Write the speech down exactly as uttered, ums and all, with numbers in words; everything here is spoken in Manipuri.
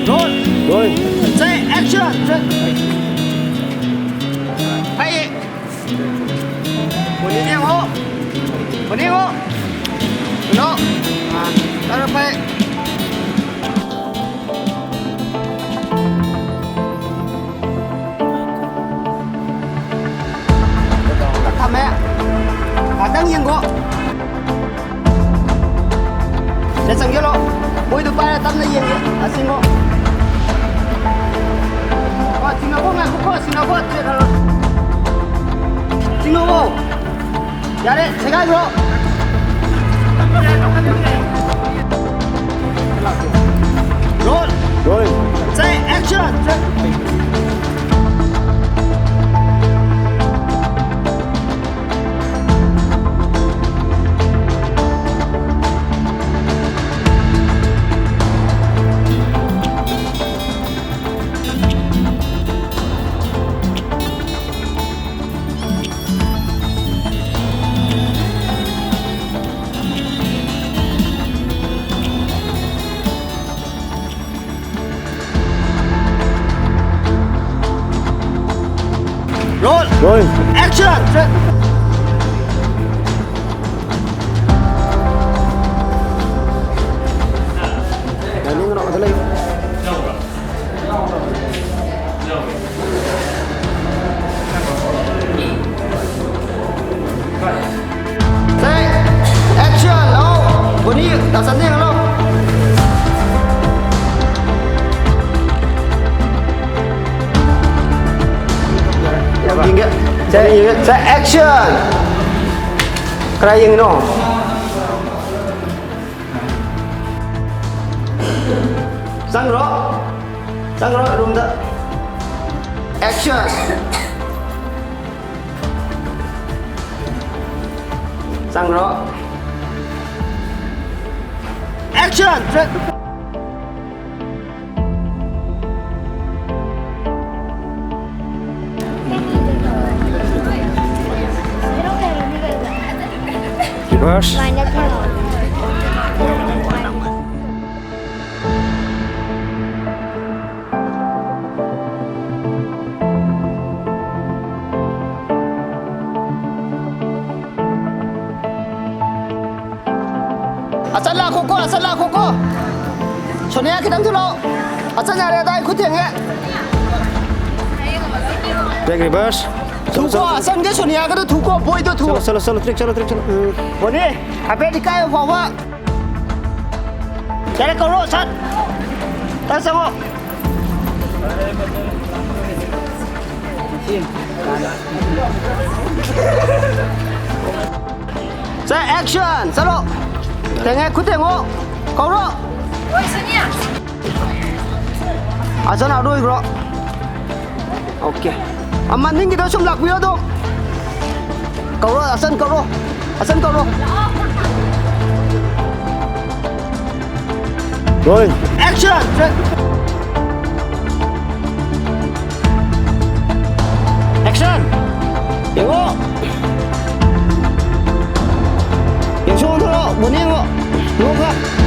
ꯔꯣꯜ꯫ ꯔꯣꯜ꯫ ꯁꯦ, ꯑꯦꯛꯁꯟ꯫ ꯁꯦ꯫ ꯐꯩꯌꯦ꯫ ꯕꯣꯅꯤ ꯌꯦꯡꯉꯣ꯫ ꯕꯣꯅꯤ ꯌꯦꯡꯉꯣ꯫ ꯀꯩꯅꯣ꯫ ꯑꯥ, ꯈꯔ ꯐꯩ꯫ ꯊꯝꯃꯦ꯫ ꯉꯥꯛꯇꯪ ꯌꯦꯡꯒꯣ꯫ ꯁꯤꯗ ꯆꯪꯁꯤꯜꯂꯣ꯫ ꯃꯣꯏꯗꯣ ꯄꯥꯏꯔ ꯇꯞꯅ ꯌꯦꯡꯒꯦ꯫ ꯑ, ꯆꯤꯡꯉꯣ꯫ ꯑ, ꯆꯤꯡꯉꯕꯣ? ꯉꯥꯏꯈꯣꯀꯣ, ꯆꯤꯡꯉꯕꯣ? ꯆꯦꯛ ꯈꯔ꯫ ꯆꯤꯡꯉꯕꯣ? ꯌꯥꯔꯦ, ꯁꯦꯒꯥꯏꯈ꯭ꯔꯣ꯫ ꯔꯣꯜ꯫ ꯔꯣꯜ꯫ ꯁꯦ, action. Roll. Roll. Action. Dining ꯔꯣꯝꯗ ꯂꯩ꯫ ꯁꯦ, ꯑꯦꯛꯁꯟ! ꯂꯥꯛꯑꯣ꯫ ꯕꯣꯅꯤ, ꯗꯥ ꯆꯥꯟꯗꯦꯜ, ꯍꯜꯂꯣ꯫ ꯌꯦꯡꯒꯦ꯫ ꯁꯦ, ꯌꯦꯡꯒꯦ꯫ ꯁꯦ, ꯑꯦꯛꯁꯟ! ꯀꯅꯥ ꯌꯦꯡꯉꯤꯅꯣ? ꯆꯪꯈ꯭ꯔꯣ꯫ ꯆꯪꯈ꯭ꯔꯣ ꯔꯨꯝꯗ꯫ ꯑꯦꯛꯁꯟ! ꯆꯪꯈ꯭ꯔꯣ꯫ ꯑꯦꯛꯁꯟ! ꯔꯤꯚꯔꯁ꯫ ꯁꯨꯃꯥꯏꯅ ꯇꯧꯔꯣ꯫ ꯁꯣꯅꯤꯌꯥ, ꯈꯤꯇꯪ ꯊꯨꯔꯛꯑꯣ꯫ ꯑꯆꯟ ꯌꯥꯔꯦ, ꯑꯗꯥꯏ ꯈꯨꯠ ꯊꯦꯡꯉꯦ꯫ Take reverse. ꯊꯨꯀꯣ, ꯑꯆꯟꯒ ꯁꯣꯅꯤꯌꯥꯒꯗꯣ ꯊꯨꯀꯣ, ꯕꯣꯏꯗꯣ ꯊꯨ꯫ ꯆꯠꯂꯣ, ꯆꯠꯂꯣ, ꯆꯠꯂꯣ, ꯇ꯭ꯔꯤꯛ ꯆꯠꯂꯣ, ꯇ꯭ꯔꯤꯛ ꯆꯠꯂꯣ꯫ ꯎꯝ꯫ ꯕꯣꯅꯤ, ꯍꯥꯏꯐꯦꯠ ꯏꯀꯥꯏꯕ ꯐꯥꯎꯕ꯫ ꯌꯥꯔꯦ, ꯀꯧꯔꯣ, ꯁꯠ꯫ ꯇ ꯆꯪꯉꯣ꯫ ꯁꯦ, action! ꯆꯠꯂꯣ꯫ ꯊꯦꯡꯉꯦ, ꯈꯨꯠ ꯊꯦꯡꯉꯣ꯫ ꯀꯧꯔꯣ꯫ ꯑꯆꯟ ꯑꯔꯣꯏꯕ꯭ꯔꯣ? OK꯫ ꯑ, ꯃꯅꯤꯡꯒꯤꯗꯣ ꯁꯨꯝ ꯂꯥꯛꯄꯤꯌꯣ ꯑꯗꯨꯝ꯫ ꯀꯧꯔꯣ, ꯑꯆꯟ ꯀꯧꯔꯣ꯫ ꯑꯆꯟ ꯀꯧꯔꯣ꯫ Rolling. Action! Action! ꯌꯦꯡꯉꯣ꯫ ꯌꯦꯡꯁꯣ ꯑꯣꯟꯊꯣꯔꯛꯑꯣ꯫ ꯃꯨꯟꯅ ꯌꯦꯡꯉꯣ꯫ ꯅꯣꯛꯑꯒ꯫